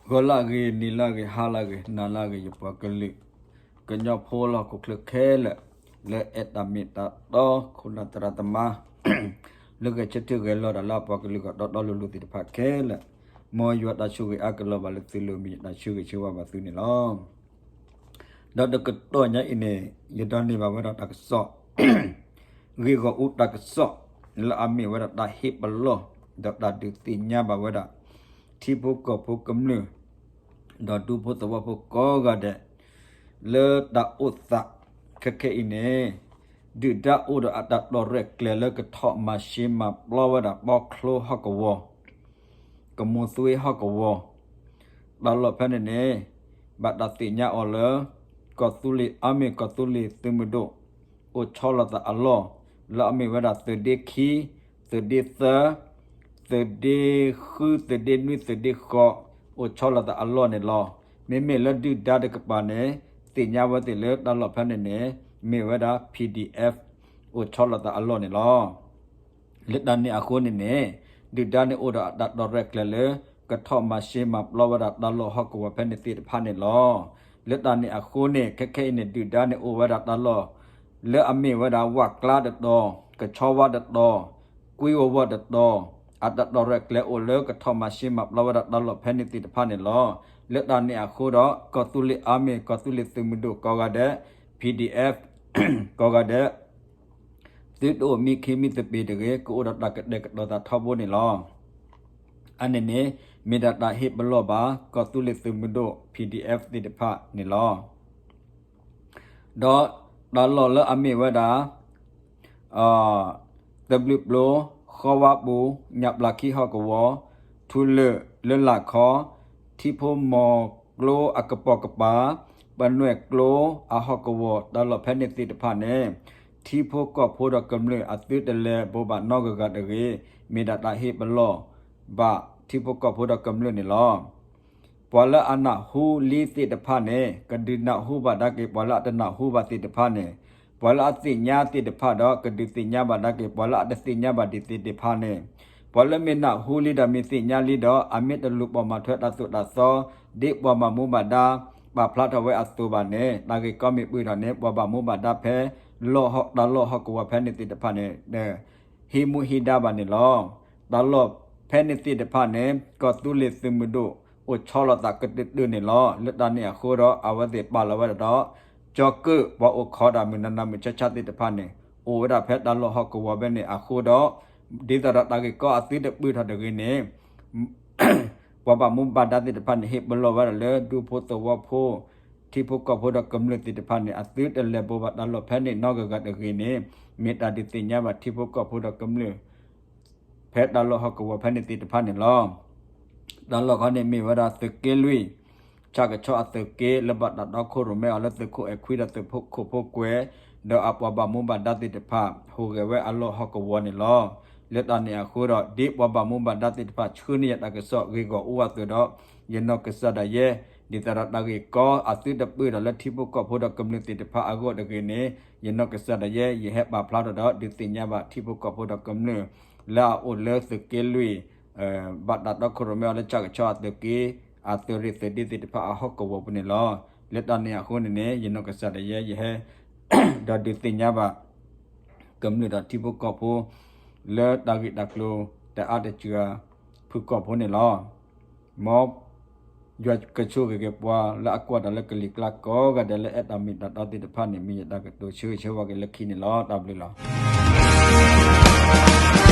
ဂီၤလၢအဂ့ၤ, နံၤလၢအဂ့ၤ, ဟါလၢအဂ့ၤ, နၤလၢအဂ့ၤ, ယပှၤကလုာ်ကညီဖိလၢဟီၣ်ခိၣ်ချၢခဲလၢာ်, လၢအဲၣ်တၢ်မ့ၢ်တၢ်တီ ခိၣ်နၢ်သရၣ်သမါ လၢဂဲၤဆၢထၢၣ်ဂဲၤလီၤတၢ်လၢအပှၤကလုာ်ဂီၢ်တီတီလိၤလိၤသ့ၣ်တဖၣ်ခဲလၢာ်, မ်ယွၤတၢ်ဆိၣ်ဂ့ၤအါကလီၤဘၣ်လၢသုလိၤ မ့ၢ်ယတၢ်ဆၢဂ့ၤဆၢဝါဘၣ်သုန့ၣ်လီၤ. ဒီးတကတီၢ်ညါအံၤန့ၣ် ယဒိးန့ၢ်ဘၣ်ဝဲဒၣ်တၢ်ကစီၣ် ဂ့ၢ်ဂီၢ်အူတၢ်ကစီၣ် လၢအမ့ၢ်ဝဲဒၣ်တၢ်ဟ့ၣ်ပလီၢ် ဒီးတၢ်ဒုးသ့ၣ်ညါဘၣ်ဝဲဒၣ် ထံဖိကီၢ်ဖိကမျၢၢ် ဒီးဒူဖိသဝီဖိကိးဂၤဒဲး လၢတၢ်အိၣ်သး ခဲခဲအံၤန့ၣ် ဒုၣ်ဒါအိၣ်ဒီးအတၢ်တီၢ်ရဲၣ်ကျဲၤလၢကထီၣ်မၤၡ့မၤပျီဝဲဒၣ်ဘီချိဟီၣ်ကဝီၤ ကမိၤသွ့ဟီၣ်ကဝီၤ တၢ်လီၢ်ဖဲန့ၣ်န့ၣ် ဘၣ်တၢ်သ့ၣ်ညါအီၤလၢ ကီၢ်သူလ့ၤအါမ့ၢ် ကီၢ်သူလ့ၤသုးမုၢ်ဒိၣ် အိၣ်ဆီလီၤသးအလီၢ် လၢအမ့ၢ်ဝဲဒၣ်သုးဒ့ခံ, သုးဒ့သၢ, သုးဒ့ဃု, သုးဒ့နွံ, သုးဒ့ဃိး အိၣ်ဆီလီၤသးအလီၢ်န့ၣ်လီၤ. မ့မ့ၢ်လၢဒုၣ်ဒါတကပၤန့ၣ် သ့ၣ်ညါဝဲသ့ၣ်လၢတၢ်လီၢ်ဖဲန့ၣ်န့ၣ် မ့ၢ်ဝဲဒၣ် PDF အိၣ်ဆီလီၤသးအလီၢ်န့ၣ်လီၤ. လၢတၢ်န့ၣ်အဃိန့ၣ်န့ၣ် ဒုၣ်ဒါန့ၣ်အိၣ်ဒီးအတၢ်တီၢ်ရဲၣ်ကျဲၤလၢ ကထီၣ်မၤၡ့မၤပျီဝဲဒၣ်တၢ်လီၢ်ဟီၣ်ကဝီၤဖဲန့ၣ်သ့ၣ်တဖၣ်န့ၣ်လီၤ. လၢတၢ်န့ၣ်အဃိန့ၣ် ခဲခဲအံၤန့ၣ် ဒုၣ်ဒါန့ၣ်အိၣ်ဝဲဒၣ်တၢ်လီၢ် လၢအမ့ၢ်ဝဲဒၣ်ဝၣ်ကျါတတီၤ, ကဆီဝါတတီၤ, ကွ့ဝီၤဝီၤတတီၤ, အတၢ်တီၢ်ရဲၣ်ကျဲၤအိၣ်လၢကထီၣ်မၤၡ့မၤပျီဝဲဒၣ်တၢ်လီၢ်ဖဲန့ၣ်သ့ၣ်တဖၣ်န့ၣ်လီၤ. လၢတၢ်န့ၣ်အဃိဒီး ကီၢ်သူလ့ၤအါမ့ၢ် ကီၢ်သူလ့ၤသုးမုၢ်ဒိၣ်ကိးဂၤဒဲး, PDF ကိးဂၤဒဲး သုတအိၣ်မံခံမံသပ့ၤတဂ့ၤ, ကအိၣ်ဒီးတၢ်ကတဲာ်ကတီၤသးထီဘိန့ၣ်လီၤ. အန့ၣ်န့ၣ် မ့ၢ်ဒၣ်တၢ်ဟ့ၣ်ပလီၢ်ဘၣ် ကီၢ်သူလ့ၤသုးမုၢ်ဒိၣ် PDF သ့ၣ်တဖၣ်န့ၣ်လီၤ. ဒီးတၢ်လီၢ်လၢအမ့ၢ်ဝဲဒၣ် သဘျုးပျိ, ဃီဝါပူၤ, ညၣ်ပျၢ်ခံဟီၣ်ကဝီၤ, ထူလၢၢ်လၢလာ်ခီ, ထံဖိမီၤကျိအကပိာ်ကပၤ, ပနွဲၣ်ကျိအဟီၣ်ကဝီၤ တၢ်လီၢ်ဖဲန့ၣ်သ့ၣ်တဖၣ်န့ၣ် ထံဖိကီၢ်ဖိဒီးကမျၢၢ်အသုတလဲၤဘိးဘၣ်နီတဂၤဂၤတဂ့ၤ, မ့ၢ်ဒၣ်တၢ်ဟ့ၣ်ပလီၢ်ဘၣ်ထံဖိကီၢ်ဖိဒီးကမျၢၢ်န့ၣ်လီၤ. ပှၤလၢအနၢ်ဟူလံသ့ၣ်တဖၣ်န့ၣ် ကဒုးနၢ်ဟူဘၣ်ဒၣ်က့ၤပှၤလၢအတနၢ်ဟူဘၣ်သ့ၣ်တဖၣ်န့ၣ်, ပှၤလၢအသ့ၣ်ညါသ့ၣ်တဖၣ်ဒီး ကဒုးသ့ၣ်ညါဘၣ်ဒၣ်က့ၤ ပှၤလၢအတသ့ၣ်ညါဘၣ်ဒံးသ့ၣ်တဖၣ်န့ၣ်, ပှၤလၢမ့ၢ်နၢ်ဟူလံဒီးမ့ၢ်သ့ၣ်ညါလံဒီး အမ့ၢ်တလူၤပိာ်မၤထွဲတၢ်သိၣ်တၢ်သီ ဒ်ပှၤဘၣ်မူဘၣ်ဒါ ပာ်ဖျါထီၣ်ဝဲအသိးဘၣ်န့ၣ် တၢ်ဂ့ၢ်ကီမ့ၢ်ပှဲၤထီၣ်န့ၣ် ပှၤဘၣ်မူဘၣ်ဒါဖဲ လီၢ်ဟီၣ် တၢ်လီၢ်ဟီၣ်ကဝီၤဖဲန့ၣ်သ့ၣ်တဖၣ်န့ၣ် ဟံးမူဟံးဒါဘၣ်န့ၣ်လီၤ. တၢ်လီၢ်ဖဲန့ၣ်သ့ၣ်တဖၣ်န့ၣ် ကီၢ်သူလ့ၤသုးမုၢ်ဒိၣ် အိၣ်ဆီလီၤသးကတၢၢ်တၢၢ်န့ၣ်လီၤ. လၢတၢ်န့ၣ်အဃိဒီး အဝဲသ့ၣ်ပာ်လီၤဝဲဒၣ်ဒီး ကၠီၤကၢၣ်ပှၤအိၣ်ခိးတၢ်မုၢ်နၤနၤမုၢ်ဆါဆါသ့ၣ်တဖၣ်န့ၣ် အိၣ်ဝဲဒၣ်ဖဲတၢ်လီၢ်ဟီၣ်ကဝီၤဖဲန့ၣ်အဃိဒီး ဒ်သိးဒီးတၢ်ဂ့ၢ်ကီအသုတပှဲၤထီၣ်တဂ့ၤန့ၣ် ပှၤဘၣ်မူဘၣ်ဒါသ့ၣ်တဖၣ်န့ၣ် ဟ့ၣ်ပလီၢ်ဝဲဒၣ်လၢ ဒူဖိသဝီဖိ ထံဖိကီၢ်ဖိဒီးကမျၢၢ်သ့ၣ်တဖၣ်န့ၣ် အသုတလဲၤဘိးဘၣ်တၢ်လီၢ်ဖဲန့ၣ်နီတဂၤဂၤတဂ့ၤန့ၣ် မ့ၢ်တၢ်ဒုးသ့ၣ်ညါဘၣ်ထံဖိကီၢ်ဖိဒီးကမျၢၢ် ဖဲတၢ်လီၢ်ဟီၣ်ကဝီၤဖဲန့ၣ်သ့ၣ်တဖၣ်န့ၣ်လီၤ. တၢ်လီၢ်ခီန့ၣ်မ့ၢ်ဝဲဒၣ်သုးက့လွံၢ် ဆၣ်ကဆီအသုးက့ လၢဘၣ်တၢ်တီခိၣ်ရိၣ်မဲအီၤလၢသုးခိၣ်အဲၣ်ခွံဒီးသုးခိၣ်ခိၣ်ဖိကွဲၤ ဒီးအပှၤဘၣ်မူဘၣ်ဒါသ့ၣ်တဖၣ် ဟူးဂဲၤဝဲအလီၢ်ဟီၣ်ကဝီၤန့ၣ်လီၤ. လၢတၢ်န့ၣ်အဃိဒီး ဒ်ပှၤဘၣ်မူဘၣ်ဒါသ့ၣ်တဖၣ် ဆှၢန့ၢ်ယၤတၢ်ကစီၣ်ဂ့ၢ်ဂီၢ်အိၣ်အသိးဒီး ယနီၢ်ကစၢ်ဒၣ်ယဲ ဒ်သိးဒီးတၢ်ဂ့ၢ်ကီအသုတပှဲၤထီၣ်လၢထံဖိကီၢ်ဖိဒီးကမျၢၢ်သ့ၣ်တဖၣ်အဂီၢ်တဂ့ၤန့ၣ် ယနီၢ်ကစၢ်ဒၣ်ယဲ ယဟဲပာ်ဖျါထီၣ်ဒီး ဒုးသ့ၣ်ညါဘၣ်ထံဖိကီၢ်ဖိဒီးကမျၢၢ် လၢအအိၣ်လၢသုးက့လွံၢ် ဘၣ်တၢ်တီခိၣ်ရိၣ်မဲအီၤလၢဆၣ်ကဆီအသုးက့ အသုးရ့ၣ်သုးဒ့သ့ၣ်တဖၣ်အဟီၣ်ကဝီၤပူၤန့ၣ်လီၤ. လၢတၢ်န့ၣ်အဃိန့ၣ်န့ၣ် ယနီၢ်ကစၢ်ဒၣ်ယဲ ယဟဲ ဒီးဒုးသ့ၣ်ညါဘၣ် ကမျၢၢ်ဒီးထံဖိကီၢ်ဖိ လၢတၢ်ဂ့ၢ်တၢ်ကျိၤတအါတစှၤ ဖုၣ်ကိာ်ဖိန့ၣ်လီၤ. မ်ယွၤကဆိၣ်ဂ့ၤက့ၤပှၤလၢအကွၢ်တၢ်လၢကလံၤကျါကိးဂၤဒဲးလၢအဲၣ်တၢ်မ့ၢ်တၢ်တီသ့ၣ်တဖၣ်န့ၣ် မ့ၢ်ယတၢ်ကတိၤဆၢဂ့ၤဆၢဝါက့ၤလၢခံန့ၣ်လီၤ. တၢ်ဘျုးလီၤ.